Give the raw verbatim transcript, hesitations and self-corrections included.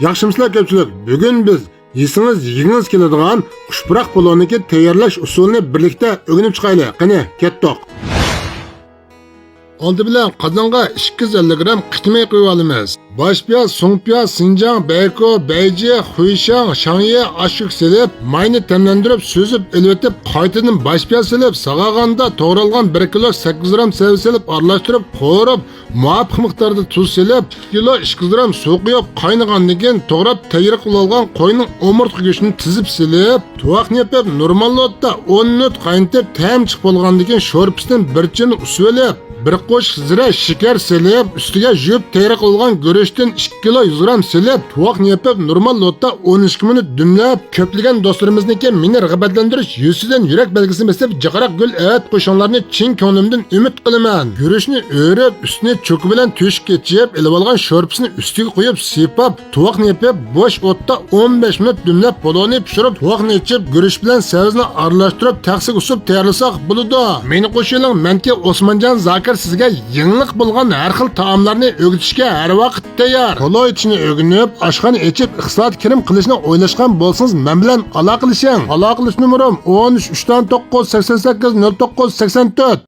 ياخشىمۇسىلەر كۆپچىلىك؟ بۈگۈن بىز يېسىڭىز يېگۈڭىز كېلىدىغان قۇشپۇراق پولۇنىكى تەييارلاش ئۇسۇلىنى بىرلىكتە ئۆگىنىپ چىقايلى. قېنى، كەتتۇق. ئالدى بىلەن قازانغا ئىككى يۈز ئەللىك گرام قىچا مېيى قۇيۇۋالىمىز. باش پىياز، سۇڭ پىياز، سىنجاڭ، بەيكو، بەيجى، خۇيشاڭ، شاڭيې، ئاشۇك سېلىپ، ماينى تەملەندۈرۈپ، سۈزۈپ ئېلىۋېتىپ، قايتىدىن باش پىياز سېلىپ، ساغارغاندا توغرالغان بىر كىلو سەككىز گرام سەۋزە سېلىپ، ئارىلاشتۇرۇپ، قورۇپ، مۇۋاپىق مىقداردا تۇز سېلىپ، كىلو ئىككى يۈز گرام سۇ قۇيۇپ، قاينىغاندىن كېيىن توغراپ تەييار قىلىۋالغان قوينىڭ ئومۇرتقا گۆشىنى تىزىپ سېلىپ، تۇۋاقنى يېپىپ، نورمال ئوتتا ئون مىنۇت قاينىتىپ، تەم چىقىپ بولغاندىن كېيىن شورپىسىدىن بىر چىنە ئۇسۇۋېلىپ، بىر قوشۇق زىرە، شېكەر سېلىپ، ئۈستىگە يۇيۇپ تەييار قىلغان گۈرۈچتىن ئىككى كىلو يۈز گرام سېلىپ، تۇۋاقنى يېپىپ، نورمال ئوتتا ئون ئىككى مىنۇت دۈملەپ، كۆپلىگەن دوستلىرىمىزنىڭكى مېنى رىغبەتلەندۈرۈش يۈزىسىدىن يۈرەك بەلگىسىنى بېسىپ، جىقراق گۈل ئەۋەتىپ قويۇشۇڭلارنى چىن كۆڭلۈمدىن ئۈمىد قىلىمەن. گۈرۈچنى ئۆرۈپ، ئۈستىنى چوكا بىلەن تۆشۈك كېچىپ، ئېلىۋالغان شورپىسىنى ئۈستىگە قۇيۇپ، سىيپاپ، تۇۋاقنى يېپىپ، بوش ئوتتا ئون بەش مىنۇت دۈملەپ، پولۇنى پىشۇرۇپ، تۇۋاقنى ئېچىپ، گۈرۈچ بىلەن سەۋزىنى ئارىلاشتۇرۇپ، تەخسىگە ئۇسۇپ تەييارلىساق بولىدۇ. مېنى قوشۇۋېلىڭ، مەنكى ئوسمانجان زاكىر سىزگە يېڭىلىق بولغان ھەر خىل تائاملارنى ئۆگىتىشكە ھەر ۋاقىت تەييار. پولۇ ئېتىشنى ئۆگىنىپ، ئاشخانا ئېچىپ، ئىقتىسادىي كىرىم قىلىشنى ئويلاشقان بولسىڭىز، مەن بىلەن ئالاقىلىشىڭ. ئالاقىلىشىش نومۇرۇم: ئون ئۈچ، ئۈچ توققۇز، سەكسەن سەككىز، نۆل توققۇز، سەكسەن تۆت.